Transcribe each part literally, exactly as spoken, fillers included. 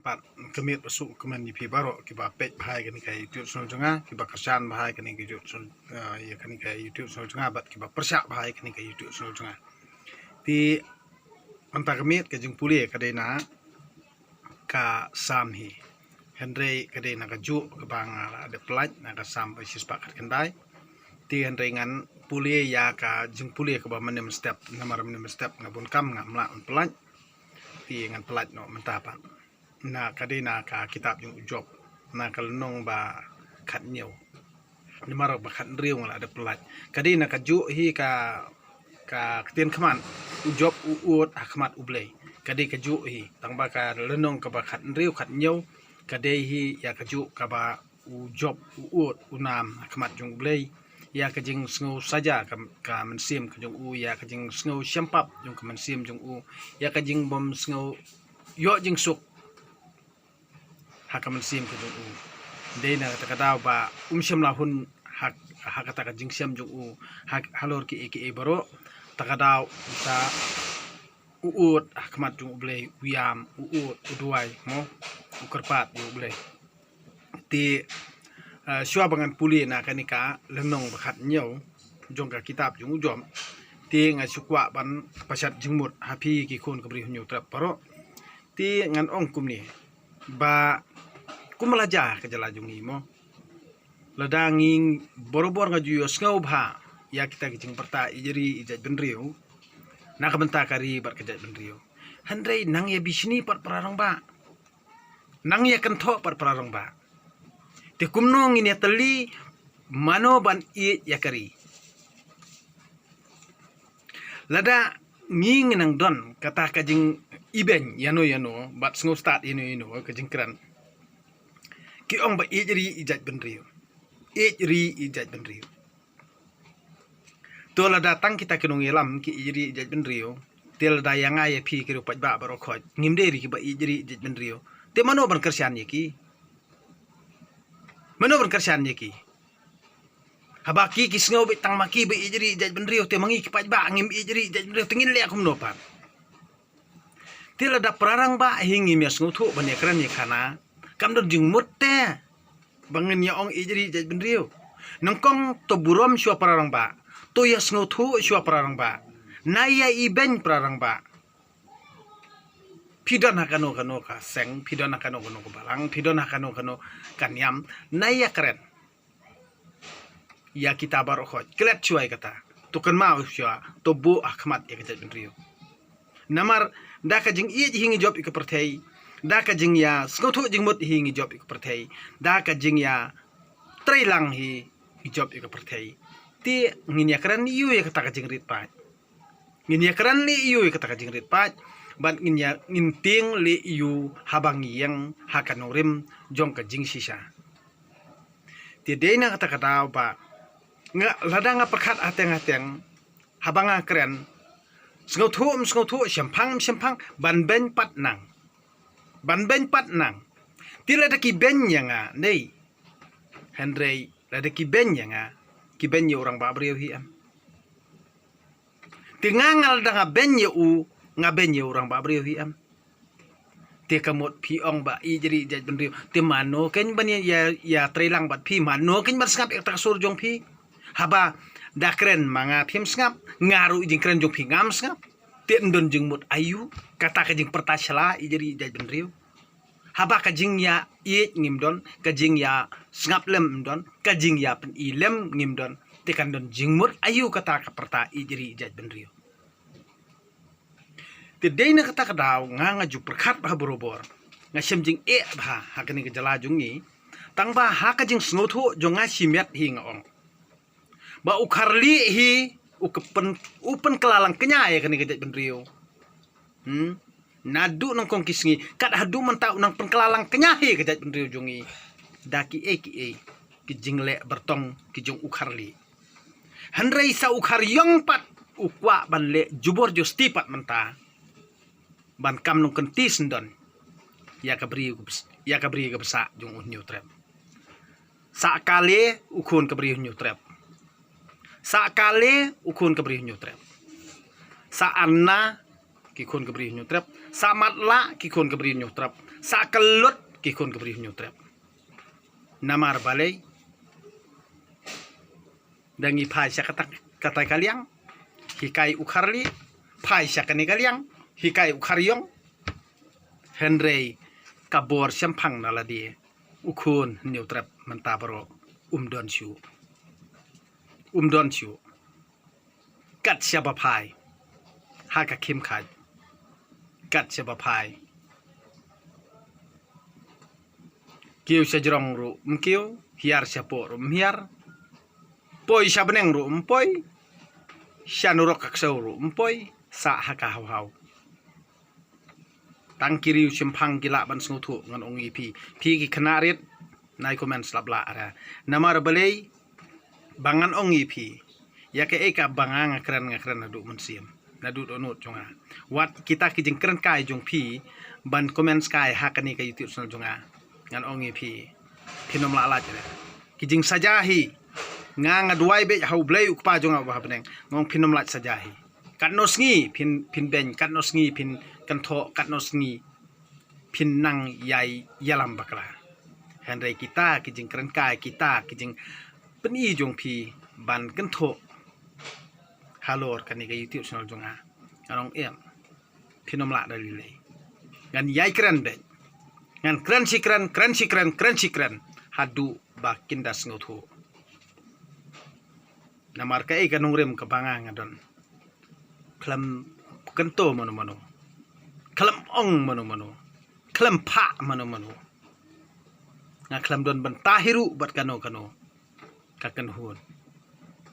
Pat ka miet ba suk ka man ïa phi baroh kiba peit bha ïa kane ka YouTube channel jong nga, kiba kyrshan bha ïa kane ka YouTube channel, eh, ïa kane ka YouTube channel jong nga, bad kiba pyrshah bha ïa kane ka YouTube channel jong nga. Te mynta ka miet ka jingpule ka dei na ka Salm hi. Hynrei ka dei na kajuh kaba nga la dep pyllait, na ka Salm ba shispah khatkhyndai. Te hynrei ngan pule ïa ka jingpule kaba mynne mynstep, namar mynne mynstep nga bun kam, ngam lah ban pyllait. Te ngan pyllait noh mynta pat. Na ka dei na ka kitab jong u Job, na ka lynnong ba khathynñiew, namar ba khathynriew nga la dep pyllait. Ka dei na kajuh hi ka, ka ktien khmat, u Job u ud ha khmat U Blei. Ka dei kajuh hi, tang ba ka lynnong kaba khathynriew, khathynñiew ka dei hi ïa kajuh kaba u Job u ud, u nam ha khmat jong U Blei, ïa ka jingsngew saja ka, ka mynsiem ka jong u, ïa ka jingsngew shempap jong ka mynsiem jong u, ïa ka jingbym sngew ïoh jingsuk ha ka mynsiem ka jong u. Dei na kata ka daw ba um shym la hun ha, ha kata ka jingshem jong u, ha, halor kiei kiei baroh. Ta ka daw uta u ud ha khmat jong U Blei, u ïam, u ud, u duwai, mo, u kyrpad ïa U Blei. Te, eh, shuwa ba ngan pule na kane ka lynnong ba khathynñiew jong ka kitab jong u Job, te nga shu kwah ban pashat jingmut ha phi ki khun ka Bri Hynñiewtrep baroh. Te ngan ong kumne, ba kumba la jia ka jylla jong ngi, mo, lada ngi, barabor nga ju ïohsngew bha ïa kita ki jingpyrta ïeit ri ïeit jaitbynriew na ka bynta ka ri bad ka jaitbynriew. Hynrei nang ïa bishni pat para rangbah, nang ïa kynthoh pat para rangbah. Te kumno ngin ïa tylli mano ban ïeit ïa ka ri? Lada ngi ngi nang don kata ka jingibeiñ ïano ïano bad sngewstad ïano ïano ka jingkren, ki ong ba ïeit ri ïeit jaitbynriew, ïeit ri ïeit jaitbynriew. To lada tang kita ki nongïalam ki ïeit ri ïeit jaitbynriew, te lada ïa nga ïa phi ki riew paidbah baroh khoit ngim dei ri kiba ïeit ri ïeit jaitbynriew, te mano ban kyrshan ïa ki? Mano ban kyrshan ïa ki? Haba ki ki sngew beit tang ma ki ba ïeit ri ïeit jaitbynriew, te ma ngi ki paidbah ngim ïeit ri ïeit jaitbynriew, te ngin leh kumno pat? Te lada para rangbah hi ngim ïa sngewthuh ban ïa kren ïa khana, kam don jingmut te ba ngin ïa ong ïeit ri ïeit jaitbynriew. Nyngkong to burom shuwa para rangbah, to ïa sngewthuh shuwa para rangbah, na ïa ibeiñ para rangbah. Phi don ha kano kano ka seng, phi don ha kano kano ka balang, phi don ha kano kano ka niam, na ïa kren ïa kita baroh khoit. Klet shuwa ïa kata, to kynmaw shuwa, to buh ha khmat ïa ka jaitbynriew. Namar da ka jingïeit hi ngi jop ïa ka pyrthei, da ka jingïa sngewthuh jingmut hi ngi jop ïa ka pyrthei, da ka jingïa treilang hi ngi jop ïa ka pyrthei. Te ngin ïa kren ïa u ïa kata ka jingrit paid. Ngin ïa kren leh ïa u ïa kata ka jingrit paid, bad ngin ïa, ngin tieng leh ïa u haba ngi ïeng ha ka nongrim jong ka jingshisha. Te dei na kata ka daw ba nga, lada nga pyrkhat hateng hateng, haba nga kren, sngewthuh ym sngewthuh, shemphang ym shemphang, ban beiñ pat nang. Ban beiñ pat nang. Te lada ki beiñ ïa nga, nei. Hynrei lada ki beiñ ïa nga, ki beiñ ïa u rangbah briew hi em? Te nga, nga lada nga beiñ ïa u, nga beiñ ïa u rangbah briew hi em? Te ka mut phi ong ba ïeit ri ïeit jaitbynriew, te mano keiñ ban ïa, ïa, ïa treilang bad phi, mano keiñ ban sngap ïa kata ka sur jong phi? Haba da kren ma nga phim sngap, nga ruh jingkren jong phi ngam sngap. Te ym don jingmut aïu kata ka jingpyrta sla ïeit ri ïeit jaitbynriew? Haba ka jingïa ïeit ngim don, ka jingïa sngap lem ym don, ka jingïa pyni lem ngim don, te kan don jingmut aïu kata ka pyrta ïeit ri ïeit jaitbynriew? Te dei na kata ka daw nga, nga ju pyrkhat bha barabor, nga shem jingeh bha ha kane ka jylla jong ngi. Tang ba ha ka jingsngewthuh jong nga shimet hi nga ong ba u Kharli hi u ka pyn, u pynkylla lang kñia ïa kane ka jaitbynriew. Hmm? Naduh nyngkong ki sngi kat haduh mynta u nang pynkylla lang kñia hi ka jaitbynriew jong ngi da kiei kiei ki jingleh byrtong ki jong u Kharli. Hynrei sa u Kharïong pat u kwah ban leh jubor justi pat mynta ban kam nongkynti syndon ïa ka bri, ïa ka bri ka bsah jong u Hynñiewtrep. Sa kale u khun ka bri Hynñiewtrep. Sa kale u khun ka bri Hynñiewtrep. Sa anna ki khun ka bri Hynñiewtrep. Sa matlah ki khun ka bri Hynñiewtrep. Sa ka lut ki khun ka Bri Hynñiewtrep. Namar balei? Da ngi phai sha kata, kata ka liang, hikai u khar lieh, phai sha kane ka liang, hikai u khar ïong. Hynrei ka bor shemphang na lade, u khun Hynñiewtrep mynta baroh um don shuh. Um don shuh. Kat shaba phai ha ka khim khat, kat shaba phai. Kiew sha jrong ruh ym kiew, hiar sha poh ruh ym hiar, poi sha bneng ruh ym poi, sha nurok ka ksew ruh ym poi, sah ha ka haw haw. Tang ki riew shemphang ki lah ban sngewthuh, ngan ong ïa phi. Phi ki khynnah rit, nai comment slap lah ra. Namar balei? Ba ngan ong ïa phi, ïa kaei kaba nga nga kren, nga kren naduh mynsiem, naduh dohnud jong nga. Wat kita ki jingkren kai jong phi ban comment kai ha kane ka YouTube channel jong nga, ngan ong ïa phi, phin ym lah lait re. Ki jingsaja hi, nga nga duwai beit ha U Blei U Kpa jong nga uba ha bneng, nga ong phin ym lait saja hi. Katno sngi phin, phin beiñ, katno sngi phin kynthoh, katno sngi phin nang ïai ïalam bakla. Hynrei kita ki jingkren kai, kita ki jingpyni jong phi ban kynthoh halor kane ka YouTube channel jong nga, ngan ong em, phin ym lah da lei lei. Ngan ïai kren beit. Ngan kren shi kren, kren shi kren, kren shi kren, haduh ba kin da sngewthuh. Namar kaei ka nongrim kaba nga nga don, khlem kyntu mano mano, khlem ong mano mano, khlem phah mano mano. Nga khlem don bynta hi ruh bad kano kano ka kynhun,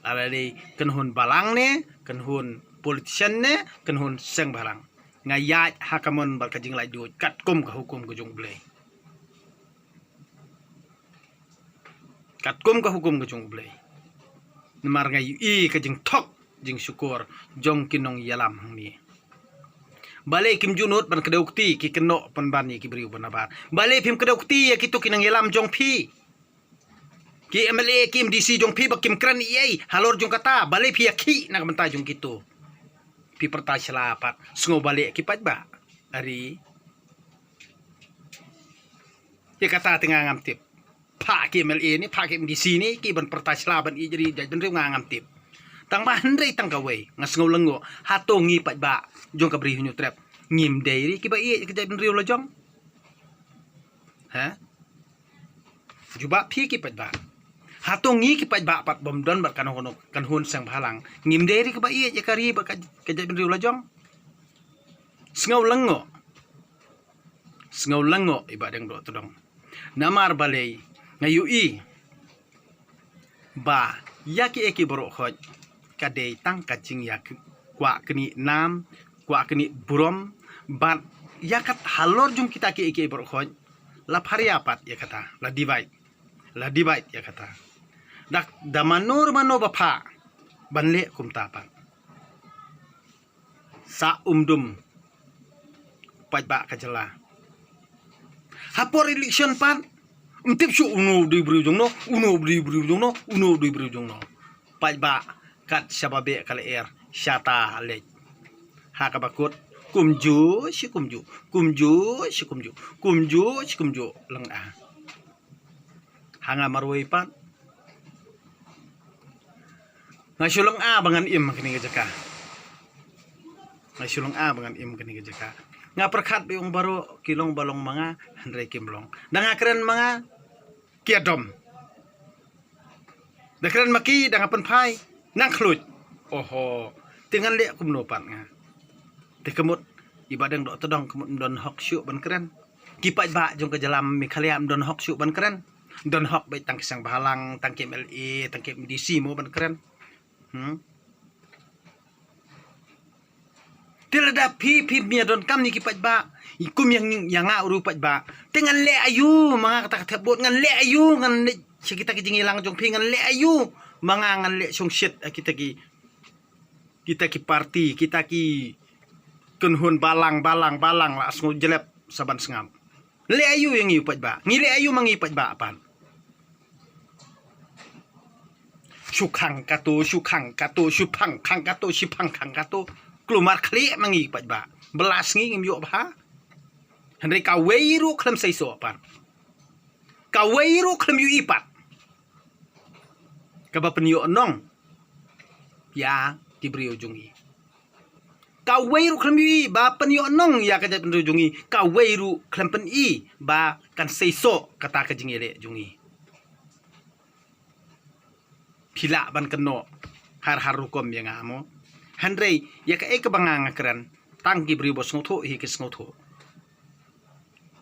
lada dei kynhun balang ne, kynhun politician ne, kynhun seng bhalang. Nga ïaid ha ka mon bad ka jinglaitluid katkum ka hukum ka jong U Blei. Katkum ka hukum ka jong U Blei. Namar nga ïohi ka jingthok jingshukor jong ki nongïalam hangne. Balei kim ju nud ban kdew kti, ki kynnoh pynban ïa ki briew ba nabar? Balei phim kdew kti ïa kito ki nongïalam jong phi? Ki M L A, ki M D C jong phi ba kim kren ei ei halor jong kata, balei phi ïakhih na ka bynta jong kito? Phi pyrta sla pat, sngew balei ki paidbah? Ari. Ïa kata te nga ngam tip. Phah ki M L A ne, phah ki M D C ne, ki ban pyrta sla ban ïeit ri jaitbynriew, nga ngam tip. Tang ba hynrei tang kawei nga sngew lyngngoh, hato ngi paidbah jong ka Bri Hynñiewtrep ngim dei ri kiba ïeit ka jaitbynriew la jong? Ha? Jubab phi ki paidbah. Hato ngi ki paidbah pat bym don bad kano kano kynhun seng bhalang, ngim dei ri kiba ïeit ïa ka ri bad ka, ka jaitbynriew la jong? Sngew lyngngoh. Sngew lyngngoh i Bahdeng Dohtdong. Namar balei? Nga ïohi ba ïa kiei kiei baroh khoit ka dei tang ka jingïa k-, kwah knieh nam, kwah knieh burom, bad ïa kat halor jong kita kiei kiei baroh khoit la pharia pat ïa kata, la divide, la divide ïa kata. Dak da mano mano ba phah ban leh kumta pat. Sa um dum paidbah ka jylla. Ha por election pat, ym tip shuh uno u dei briew jong no, uno u dei briew jong no, uno u dei briew jong no. Paidbah kat shaba beh ka lyer, shata leit. Ha kaba kut, kumjuh shi kumjuh, kumjuh shi kumjuh, kumjuh shi kumjuh lynga. Ha nga marwei pat, nga shu lynga ba ngan im ha kane ka jaka. Nga shu lynga ba ngan im ha kane ka jaka. Nga pyrkhat ba ïong baroh ki long ba long ma nga, hynrei kim long. Da nga kren ma nga, ki ïa dom. Da kren ma ki, da nga pynphai, nang khluit. Oho, te ngan leh kumno pat nga? Te ka mut i Bahdeng Dohtdong ka mut ym don hok shuh ban kren. Ki paidbah jong ka jylla Meghalaya ym don hok shuh ban kren. Don hok beit tang ki seng bhalang, tang ki M L A, tang ki M D C mo ban kren. Hmm? Te lada phi, phim ïa donkam ïa ki paidbah, i kum ïa nga, ïa nga u paidbah, te ngan leh aïu ma nga kata ka thep vote, ngan leh aïu, ngan leh sha kita ki jingïalang jong phi, ngan leh aïu ma nga, ngan leh shongshit, eh, kita ki, kita ki party, kita ki kynhun balang, balang, balang, la sngew jlep sa ban sngap. Leh aïu ïa ngi u paidbah? Ngi leh aïu ma ngi u paidbah pat? Shu khang kato, shu khang kato, shu phang khang kato, shu phang khang kato. Kulmar khlieh ma ngi u paidbah. Ba la sngi ngim ïoh bha. Hynrei kawei ruh khlem seisoh pat. Kawei ruh khlem ïohi pat. Kaba pynïoh nong ïa ki briew jong ngi. Kawei ruh khlem ïohi ba pynïoh nong ïa ka jaitbynriew jong ngi. Kawei ruh khlem pyni ba kan seisoh kata ka jingïaleh jong ngi. Phi lah ban kynnoh har har rukom ïa nga mo. Hynrei ïa kaei kaba nga nga kren, tang ki briew ba sngewthuh hi ki sngewthuh.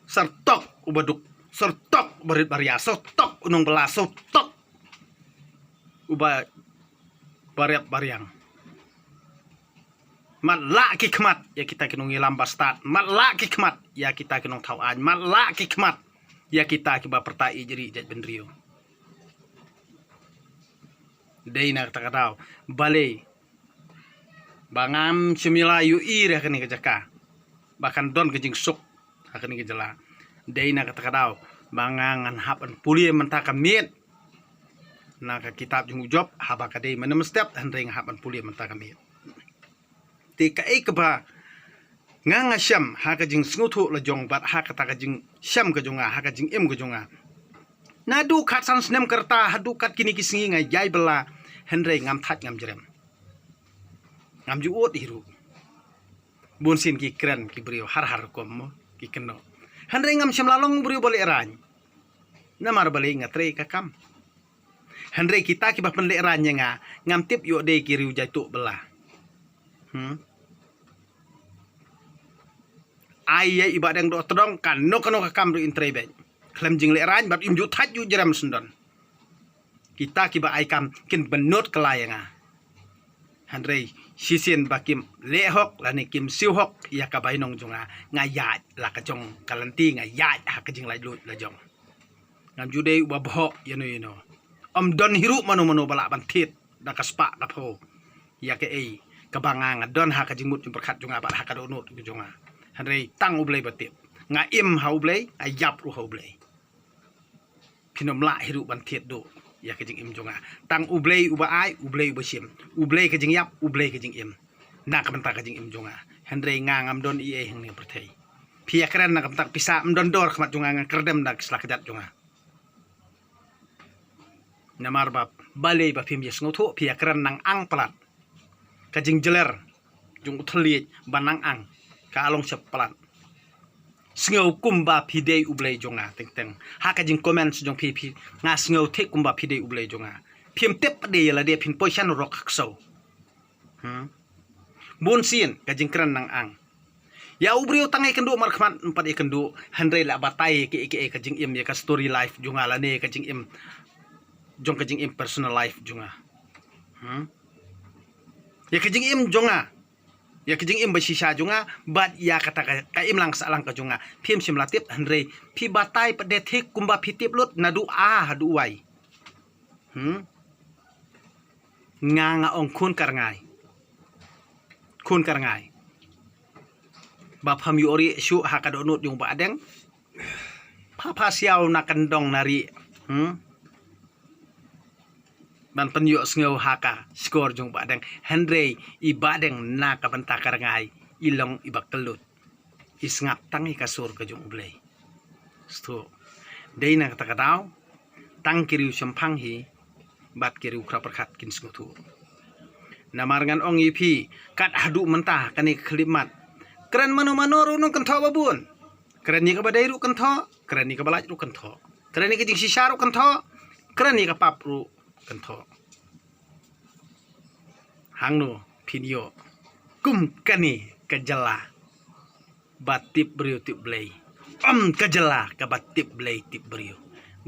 Syrtok uba duk, syrtok uba rit baria, syrtok u nongbylla, syrtok uba bariat bariang. Matlah ki khmat ïa kita ki nongïalam bastad, matlah ki khmat ïa kita ki nongthaw aiñ, matlah ki khmat ïa kita kiba pyrta ïeit ri jaitbynriew. Dei na kata ka daw, balei ba ngam shym la ïohi re ha kane ka jaka ba kan don ka jingsuk ha kane ka jylla. Dei na kata ka daw ba nga ngan hap ban pule mynta ka miet na ka kitab jong u Job, haba ka dei mynta mynstep, hynrei nga hap ban pule mynta ka miet. Te kaei kaba nga nga shem ha ka jingsngewthuh la jong bad ha kata ka jingshem ka jong nga, ha ka jingim ka jong nga. Naduh khatsan snem ka rta haduh kat kine ki sngi nga ïai bylla, hynrei ngam thait ngam jrem. Ngam ju ud hi ruh. Bun sien ki kren ki briew har har rukom mo, ki kynnoh. Hynrei ngam shym la long u briew ba lehraiñ. Namar balei? Nga trei ka kam. Hynrei kita kiba pynlehraiñ ïa nga, ngam tip ïoh dei ki riew jaituh bylla. Hmm. Ai ïa i Bahdeng Dohtdong, kano kano ka kam ruh in trei beit. Khlem jinglehraiñ bad im ju thait ju jrem syndon. Kita kiba ai kam kin bynnud kylla ïa nga. Hynrei shisien ba kim leh hok lane kim siew hok ïa ka bainong jong nga, nga ïaid la ka jong ka lynti, nga ïaid ha ka jinglaitluid la jong. Ngam ju dei uba bhoh ïano ïano. Ym don hi ruh mano mano ba lah ban thied da ka spah ka phew ïa kaei kaba nga nga don ha ka jingmut jingpyrkhat jong nga bad ha ka dohnud jong nga. Hynrei tang U Blei ba tip. Nga im ha U Blei, nga ïap ruh ha U Blei. Phin ym lah hi ruh ban thied duh ïa ka jingim jong nga. Tang U Blei uba ai, U Blei uba shim. U Blei ka jingïap, U Blei ka jingim. Na ka bynta ka jingim jong nga. Hynrei nga ngam don ei ei hangne pyrthei. Phi ïa kren na ka bynta ka pisa, ym don dor khmat jong nga, nga kyrdem da ki sla kjat jong nga. Namar ba balei ba phim ïa sngewthuh, phi ïa kren nang ang palat. Ka jingjler jong u thylliej ba nang ang ka long shep palat. Sngew kumba phi dei U Blei jong nga teng teng. Ha ka jingcomment jong phi, phi, nga sngew thik kumba phi dei U Blei jong nga. Phim tip pat de ïa lade, phin poi sha nurok ha ksew. Hmm. Bun sien ka jingkren nang ang. Ïa u briew tang ïakynduh markhmat ym pat ïakynduh, hynrei la batai ïa kiei kiei ka jingim, ïa ka story life jong nga lane ka jingim jong, ka jingim personal life jong nga. Hmm. Ïa ka jingim jong nga, ïa ka jingim ba shisha jong nga bad ïa kata ka, ka imlang sahlang ka jong nga, phim shym la tip, hynrei phi batai pat de thik kumba phi tip lut naduh A haduh Y. Hmm. Nga nga ong khun ka rngai. Khun ka rngai. Ba pham ïoh rieh shuh ha ka dohnud jong Bahdeng. Pha pha siaw na kyndong na rieh. Hmm. Ban pynïohsngew ha ka shkor jong Bahdeng. Hynrei i Bahdeng na ka bynta ka rngai i long iba kyllut. I sngap tang ïa ka sur ka jong U Blei. Sngewthuh. Dei na kata ka daw, tang ki riew shemphang hi bad ki riew khraw pyrkhat kin sngewthuh. Namar ngan ong ïa phi, kat haduh mynta kane ka khyllipmat, kren mano mano ruh nongkynthoh ba bun. Kren ïa kaba dei ruh kynthoh, kren ïa kaba lait ruh kynthoh. Kren ïa ka jingshisha ruh kynthoh, kren ïa ka pap ruh kynthoh. Hangno phin ïoh kum kane ka jylla ba tip briew tip Blei? Ym ka jylla kaba tip Blei tip briew.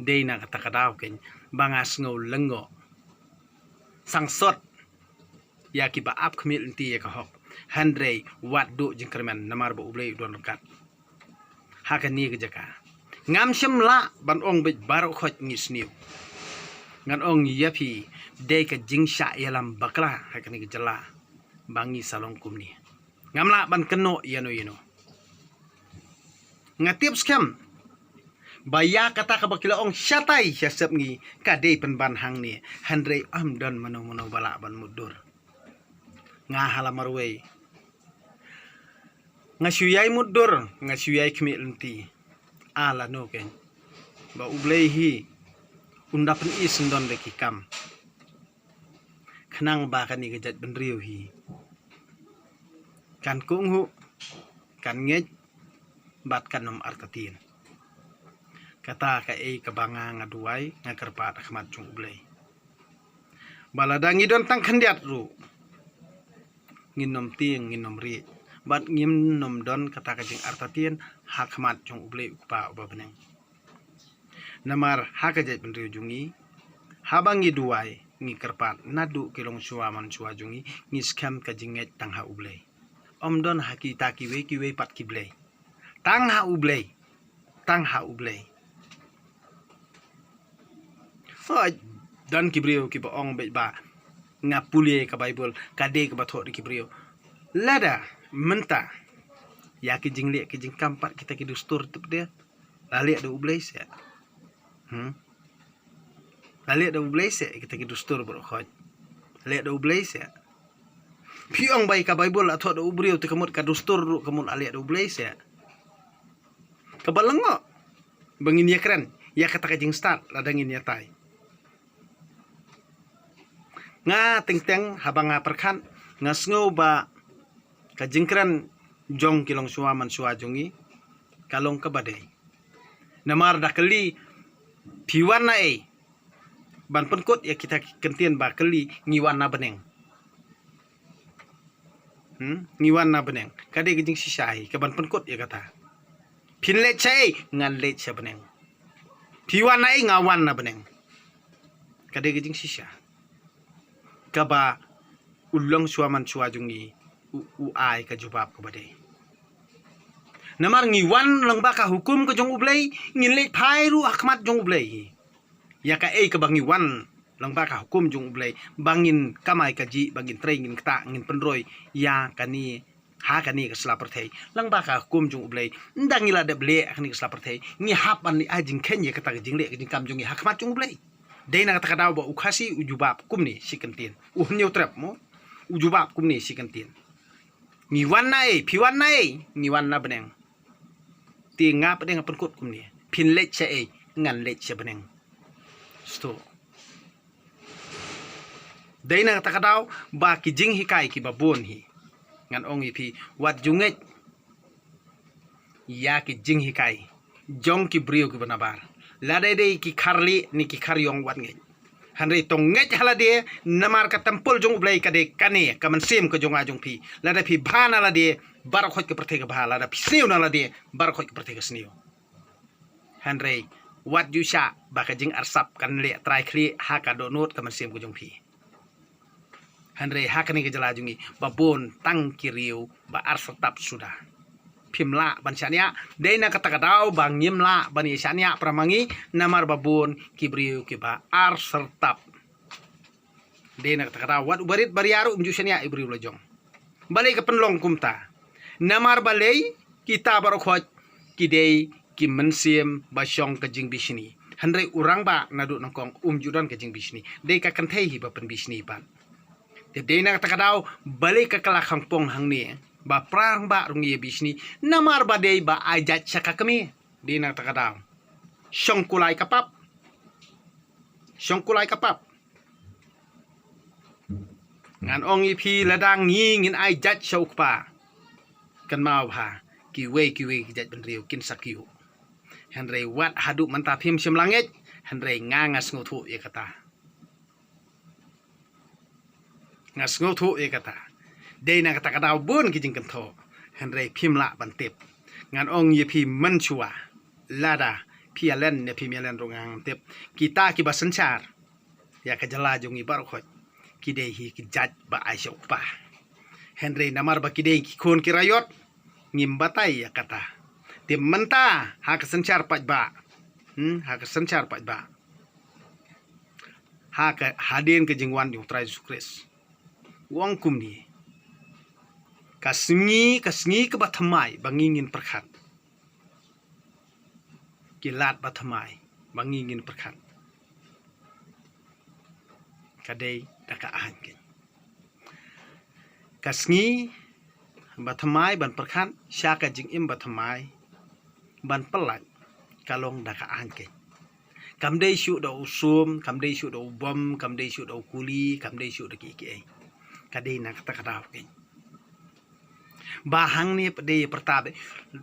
Dei na kata ka daw keiñ ba nga sngew lyngngoh. Sangsot ïa kiba ap khmih lynti ïa ka hok. Hynrei wat duh jingkyrmen namar ba U Blei u don ryngkat. Ha kane ka jaka ngam shym lah ban ong beit baroh khoit ngi sniew. Ngan ong ïa phi, dei ka jingshah ïalam bakla ha kane ka jylla ba ngi sa long kumne. Ngam lah ban kynnoh ïano ïano. Nga tip skhem ba ïa kata kaba ki la ong shatai sha sepngi ka dei pynban hangne, hynrei ym don mano mano ba lah ban mutdur. Nga ha la marwei Nga shu ïai mutdur, nga shu ïai khmih lynti. A lano kein ba U Blei hi un da pyni syndon da ki kam, khnang ba kane ka jaitbynriew hi kan kohnguh, kan ngeit bad kan ym artatien. Kata kaei kaba nga, nga duwai, nga kyrpad ha khmat jong U Blei, ba lada ngi don tang khyndiat ruh, ngin ym tieng, ngin ym rieh, bad ngin ym don kata ka jingartatien ha khmat jong U Blei U Kpa uba bneng. Namar ha ka jaitbynriew jong ngi, haba ngi duwai, ngi kyrpad naduh ki longshuwa manshuwa jong ngi, ngi skhem ka jingngeit tang ha U Blei. Ym don ha kita kiwei kiwei pat ki blei, tang ha U Blei. Tang ha U Blei. Hooid, don ki briew kiba ong beit ba nga pule ka Baibl, ka dei kaba thoh da ki briew. Lada mynta ïa ki jingleh ki jingkam pat kita ki dustur tip de, la leh da U Blei se. Hmm? La leh da U Blei se kita ki dustur baroh khoit. La leh da U Blei se. Phi ong ba ïa ka Baibl la thoh da u briew te ka mut ka dustur ruh ka mut la leh da U Blei se. Kaba lyngngoh ba ngin ïakren ïa kata ka jingstad lada ngin ïatai. Nga teng teng haba nga pyrkhat, nga sngew ba ka jingkren jong ki longshuwa manshuwa jong ngi ka long kaba dei. Namar da kylli, phi wan na ei? Ban pynkut ïa kita ki kyntien ba kylli, ngi wan na bneng. Hmm? Ngi wan na bneng. Ka dei ka jingshisha hi ka ban pynkut ïa kata. Phin leit sha ei? Ngan leit sha bneng. Phi wan na ei? Nga wan na bneng. Ka dei ka jingshisha kaba u longshuwa manshuwa jong ngi u, u ai ka jubab kaba dei. Namar ngi wan lyngba ka hukum ka jong U Blei, ngin leit phai ruh ha khmat jong U Blei hi. Ïa kaei kaba ngi wan lyngba ka hukum jong U Blei, ba ngin kamai kajih, ba ngin trei, ngin ktah, ngin pynroi ïa kane, ha kane ka sla pyrthei lyngba ka hukum jong U Blei. Ynda ngi la dep leh ha kane ka sla pyrthei, ngi hap ban leh ai jingkheiñ ïa kata ka jingleh ka jingkam jong ngi ha khmat jong U Blei. Dei na kata ka daw ba u Khasi u jubab kumne shi kyntien. U Hynñiewtrep mo, u jubab kumne shi kyntien. Ngi wan na ei? Phi wan na ei? Ngi wan na bneng. Te nga pat de nga pynkut kumne, phin leit sha ei? Ngan leit sha bneng. Sto. Dei na kata ka daw ba ki jinghikai kiba bun hi, ngan ong ïa phi, wat ju ngeit ïa ki jinghikai jong ki briew kiba nabar. Lada dei ki kharlieh ne ki kharïong, wat ngeit. Hynrei to ngeit ha lade, namar ka templ jong U Blei ka dei kane ka mynsiem ka jong nga jong phi. Lada phi bha na lade, baroh khoit ka pyrthei ka bha. Lada phi sniew na lade, baroh khoit ka pyrthei ka sniew. Hynrei wat ju shah ba ka jingarsap kan leh trai khlieh ha ka dohnud ka mynsiem ka jong phi. Hynrei ha kane ka jylla jong ngi ba bun tang ki riew ba ar syrtap suda. Phim lah ban shaniah. Dei na kata ka daw ba ngim lah ban ïa shaniah para ma ngi, namar ba bun ki briew kiba ar syrtap. Dei na kata ka daw wat u barit baria ruh um ju shaniah ïa u briew la jong. Balei ka pynlong kumta? Namar balei? Kita baroh khoit ki dei ki mynsiem ba shong ka jingbishni. Hynrei u rangbah naduh nyngkong um ju don ka jingbishni. Dei ka kynthei hi ba pynbishni pat. Te dei na kata ka daw balei ka kylla khongpong hangne ba para rangbah ruh ngi ïa bishni? Namar ba dei ba ai jait sha ka kmie. Dei na kata ka daw. Shong kulai ka pap. Shong kulai ka pap. Ngan ong ïa phi, lada ngi ngin ai jait sha u kpa, kynmaw bha, kiwei kiwei ki jaitbynriew kin sa kyiuh. Hynrei wat haduh mynta phim shym la ngeit. Hynrei nga, nga sngewthuh ïa kata. Nga sngewthuh ïa kata. Dei na kata ka daw bun ki jingkynthoh, hynrei phim lah ban tip. Ngan ong ïa phi mynshuwa, lada phi ïa len ne phim ïa len ruh, ngan tip, kita kiba synshar ïa ka jylla jong ngi baroh khoit ki dei hi ki jait ba ai sha u kpa. Hynrei namar ba ki dei ki khun ki raiot, ngim batai ïa kata. Te mynta ha ka synshar paidbah, hmm, ha ka synshar paidbah, ha ka, hadien ka jingwan jong u Trai Jisu Khrist, u ong kumne, ka sngi, ka sngi kaba thymmai ba ngi ngin pyrkhat, ki lad ba thymmai ba ngi ngin pyrkhat, ka dei da ka aiñ kein. Ka sngi ba thymmai ban pyrkhat sha ka jingim ba thymmai ban pyllait ka long da ka aiñ keiñ. Kam dei shuh da u sum, kam dei shuh da u bom, kam dei shuh da u kuli, kam dei shuh da kiei kiei. Ka dei na kata ka daw keiñ. Ba hangne pat dei pyrta ba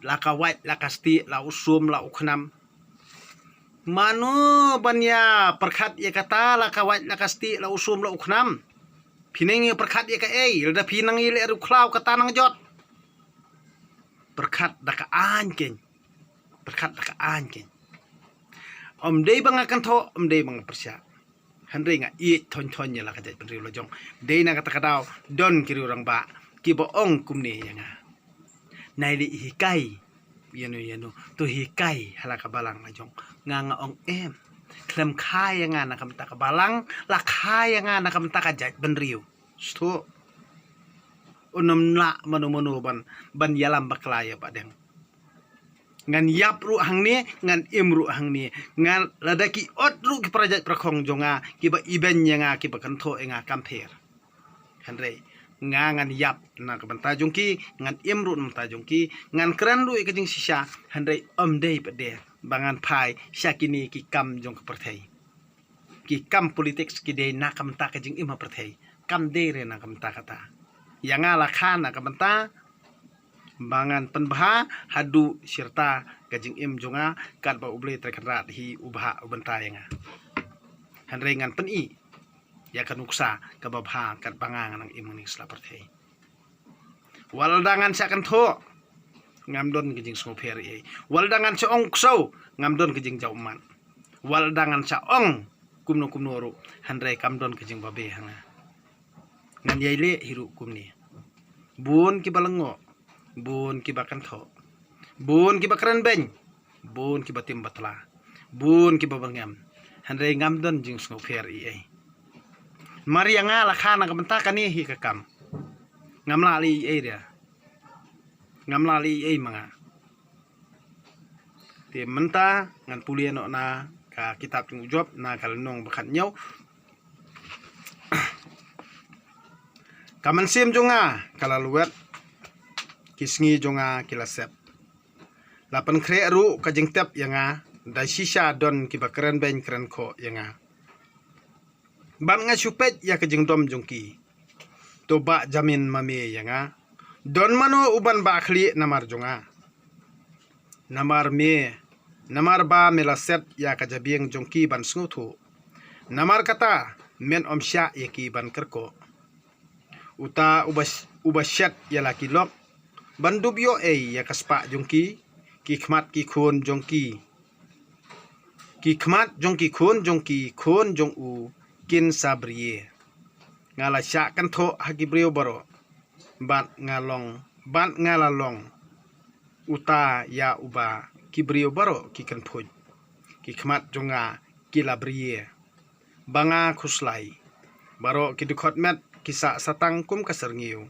la ka wait, la ka stieh, la u sum, la u khnam. Mano ban ïa pyrkhat ïa kata la ka wait, la ka stieh, la u sum, la u khnam? Phi nang ïa pyrkhat ïa kaei? Lada phi nang ïaleh ruh khlaw kata nang jot. Pyrkhat da ka aiñ keiñ. Pyrkhat da ka aiñ keiñ. Ym dei ba nga kynthoh, ym dei ba nga pyrshah. Hynrei nga ïeit thoiñ thoiñ ïa la ka jaitbynriew la jong. Dei na kata ka daw don ki riew rangbah kiba ong kumne ïa nga. Nai leh hikai ïano ïano, to hikai ha la ka balang la jong. Nga nga ong em. Khlem kha ïa nga na ka bynta ka balang, la kha ïa nga na ka bynta ka jaitbynriew. Sngewthuh. Ym lah mano mano ban, ban ïalam bakla ïa Bah Deng. Ngan ïap ruh hangne, ngan im ruh hangne. Ngan, lada ki ot ruh ki para jait para khong jong nga, kiba ibeiñ ïa nga, kiba kynthoh ïa nga, kam pher. Hynrei nga ngan ïap na ka bynta jong ki, ngan im ruh na ka bynta jong ki, ngan kren ruh ïa ka jingshisha, hynrei ym dei pat de ba ngan phai sha kine ki kam jong ka pyrthei. Ki kam politics ki dei na ka bynta ka jingim ha pyrthei, kam dei re na ka bynta kata. Ïa nga la kha na ka bynta ba ngan pynbha haduh shirta ka jingim jong nga, katba U Blei Trai Kynrad hi u bha u bynta ïa nga. Hynrei ngan pyni ïa ka nuksa kaba bha katba nga ngan nang im ha kane ka sla pyrthei. Wat lada ngan shah kynthoh, ngam don ka jingsngewpher ei ei. Wat lada ngan shah ong ksew, ngam don ka jingjaw ummat. Wat lada ngan shah ong kumno kumno ruh, hynrei kam don ka jingbabe ha nga. Ngan ïai leh hi ruh kumne. Bun kiba lyngngoh, bun kiba kynthoh, bun kiba kren beiñ, bun kiba tim batla, bun kiba byrngem. Hynrei ngam don jingsngewpher ei ei. Mar ïa nga la kha na ka bynta kane hi ka kam. Ngam lah leh ei ei de. Ngam lah leh ei ei ma nga. Te mynta ngan pule noh na ka kitab jong u Job, na ka lynnong ba khathynñiew. Ka mynsiem jong nga ka la lwet, ki sngi jong nga ki la sep. La pynkhreh ruh ka jingtep ïa nga, da shisha don kiba kren beiñ kren khoh ïa nga. Bad nga shu peit ïa ka jingdom jong ki. To bah jamin ma me ïa nga. Don mano uban bah khlieh namar jong nga? Namar me, namar ba me la set ïa ka jabieng jong ki ban sngewthuh. Namar kata, men ym shah ïa ki ban kyrkhu. Uta uba, uba shet ïa la ki lok ban dup ïoh ei ïa ka spah jong ki, ki khmat ki khun jong ki. Ki khmat jong ki khun jong ki khun jong u kin sa brie. Nga la shah kynthoh ha ki briew baroh. Bad nga long, bad nga la long uta ïa uba ki briew baroh ki kynphuid. Ki khmat jong nga ki la brie ba nga khuslai. Baroh ki dkhot met ki sah satang kum ka syrngiew.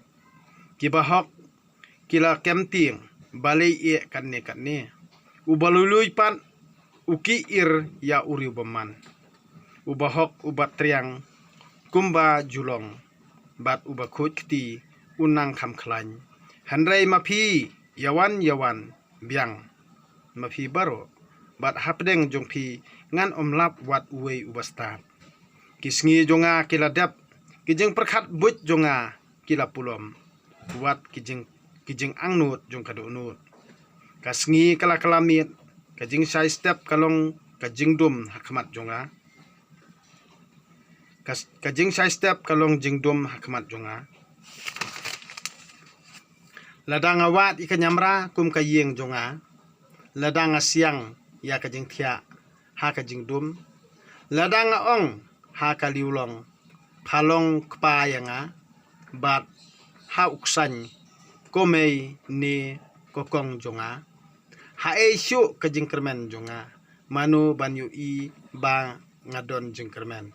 Ki bahok ki la kem tieng, balei eh katne katne? Uba lui lui pat u ki ir ïa u riewbymman. Uba hok uba triang kumba ju long, bad uba khuid kti u nang kham khlaiñ. Hynrei ma phi, ïa wan ïa wan biang, ma phi baroh, bad hapdeng jong phi ngan ym lap wat uwei uba stad. Ki sngi jong nga ki la dep, ki jingpyrkhat buit jong nga ki la pulom, wat ki jing, ki jingangnud jong ka dohnud. Ka sngi ka la kylla miet, ka jingshai step ka long ka jingdum ha khmat jong nga. Ka, ka jingshai step ka long jingdum ha khmat jong nga. Lada nga wad ïa ka ñiamra kum ka ïing jong nga, lada nga siang ïa ka jingthiah ha ka jingdum, lada nga ong ha ka liewlong, pha long kpa ïa nga, bad ha u ksain, ko mei ne ko kong jong nga. Haei shuh ka jingkyrmen jong nga, mano ban ïohi ba nga don jingkyrmen?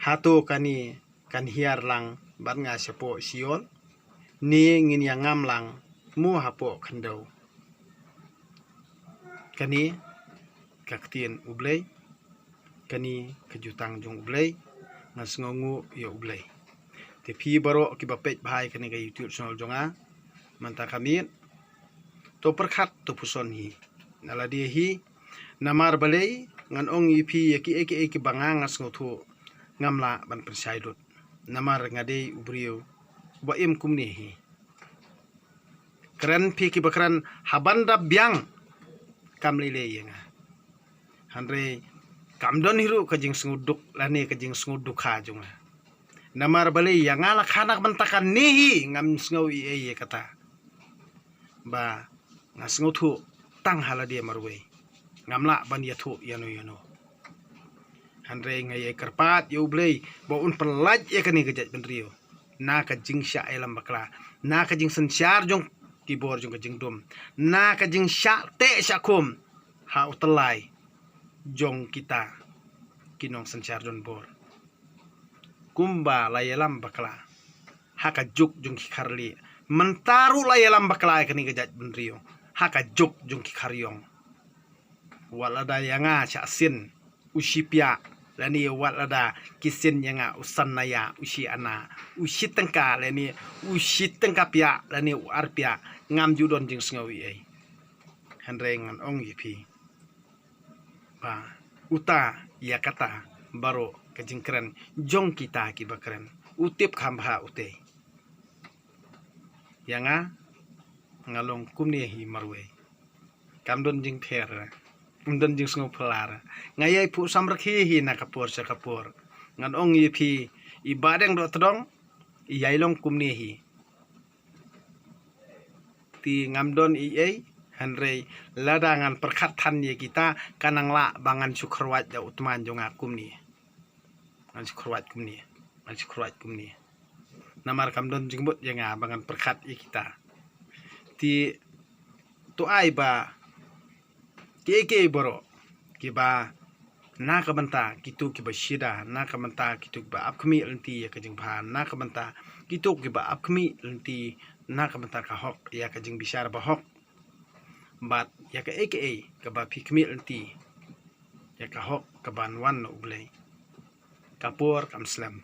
Hato kane kan hiar lang bad nga shapoh Sheol, ne ngin ïa ngam lang mo hapoh khyndew? Kane ka ktien U Blei, kane ka jutang jong U Blei, ngan sngewnguh ïa U Blei. Te Ïa phi baroh kiba peit bha ïa kane ka YouTube channel jong nga mynta ka miet, to pyrkhat to puson hi na lade hi. Namar balei? Ngan ong ïa phi, ïa kiei kiei kiba nga nga sngewthuh ngam lah ban pynshai lut. Namar nga dei u briew ba im kumne hi. Kren phi kiba kren, haban da biang kam lei lei ïa nga. Hynrei kam don hi ruh ka jingsngewduk lane ka jingsngewdukha jong nga. Namar balei? Ïa nga la kha na ka bynta kane hi, ngam sngew ei ei ïa kata. Ba nga sngewthuh tang ha lade marwei, ngam lah ban ïathuh ïano ïano. Hynrei nga ïai kyrpad ïa U Blei ba un pyllait ïa kane ka jaitbynriew na ka jingshah ïalam bakla, na ka jingsynshar jong ki bor jong ka jingdum, na ka jingshah teh shah khum ha u tyllai jong kita ki nongsynshar donbor. Kumba la ïalam bakla ha ka juk jong ki kharlieh, mynta ruh la ïalam bakla ïa kane ka jaitbynriew ha ka juk jong ki kharïong. Wat lada ïa nga shah sien u shi piah, lane wat lada ki sien ïa nga u san naya, u shi ana, u shi tyngka, lane u shi tyngka piah, lane u ar piah, ngam ju don jingsngew ei ei. Hynrei ngan ong ïa phi ba uta ïa kata baroh ka jingkren jong kita kiba kren, u tip kham bha utei. Ïa nga, nga long kumne hi marwei. Kam don jingpher, kam don jingsngewphylla. Nga ïai phuh samrkhie hi na ka por sha ka por. Ngan ong ïa phi, i Bahdeng Dohtdong i ïai long kumne hi. Te ngam don ei ei, hynrei lada ngan pyrkhat than ïa kita, ka nang lah ba ngan shu kyrwat da u tman jong nga kumne. Ngan shu kyrwat kumne, ngan shu kyrwat kumne. Namar kam don jingmut ïa nga ba ngan pyrkhat ïa kita. Te to ai ba kiei kiei baroh kiba na ka bynta kito kiba shida, na ka bynta kito kiba ap khmih lynti ïa ka jingbha, na ka bynta kito kiba ap khmih lynti na ka bynta ka hok, ïa ka jingbishar ba hok. Bad ïa kaei kaei kaba phi khmih lynti ïa ka hok kaban wan na U Blei, ka por kam slem.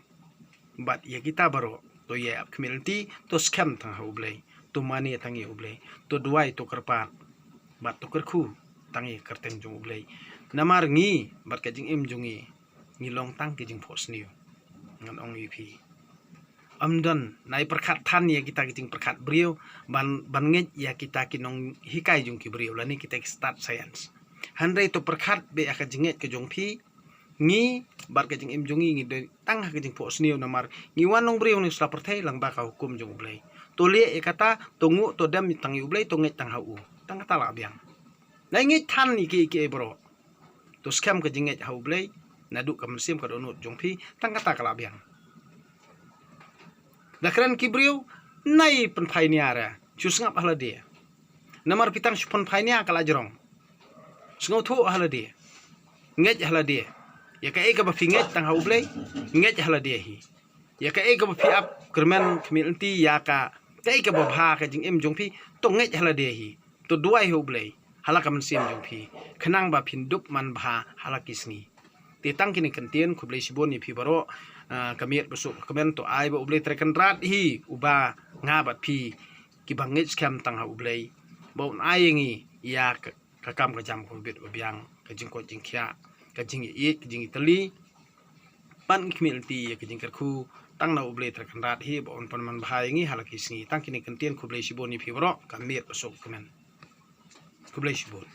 Bad ïa kita baroh to ïai ap khmih lynti, to skhem tang ha U Blei, to mane tang ïa U Blei, to duwai, to kyrpad bad to kyrkhu tang ïa ka kyrteng jong U Blei. Namar ngi bad ka jingim jong ngi, ngi long tang ki jingphohsniew. Ngan ong ïa phi, ym don, nai pyrkhat than ïa kita ki jingpyrkhat briew ban, ban ngeit ïa kita ki nonghikai jong ki briew lane kita ki stad science. Hynrei to pyrkhat beit ïa ka jingngeit ka jong phi. Ngi bad ka jingim jong ngi, ngi dei tang ha ka jingphohsniew namar ngi wan long briew na sla pyrthei lyngba ka hukum jong U Blei. To leh ïa kata, to nguh, to dem tang ïa U Blei, to ngeit tang ha u. Tang kata lah biang. Nai ngeit than ïa kiei kiei baroh. To skhem ka jingngeit ha U Blei naduh ka mynsiem ka dohnud jong phi, tang kata ka lah biang. Da kren ki briew, nai pynphai nia ra, shu sngap ha lade. Namar phi tang shu pynphai nia ka la jrong. Sngewthuh ha lade. Ngeit ha lade. Ïa kaei kaba phi ngeit tang ha U Blei, ngeit ha lade hi. Ïa kaei kaba phi ap kyrmen khmih lynti ïa ka, kaei kaba bha ka jingim jong phi, to ngeit ha lade hi. To duwai ha U Blei ha la ka mynsiem jong phi, khnang ba phin dup man bha ha la ki sngi. Te tang kine ki kyntien, khublei shibun ïa phi baroh. Ah, ka miet ba suk ka kmen, to ai ba U Blei Trai Kynrad hi uba nga bad phi kiba ngeit skhem tang ha U Blei, ba un ai ïa ngi ïa ka, ka kam ka jam kaba bit ba biang, ka jingkoit jingkhiah, ka jingïeit, ka jingïatylli, ban khmih lynti ïa ka jingkyrkhu tang na U Blei Trai Kynrad hi, ba un pynman bha ïa ngi ha la ki sngi. Tang kine ki kyntien, khublei shibun ïa phi baroh. Ka miet ba suk ka kmen. Khublei shibun.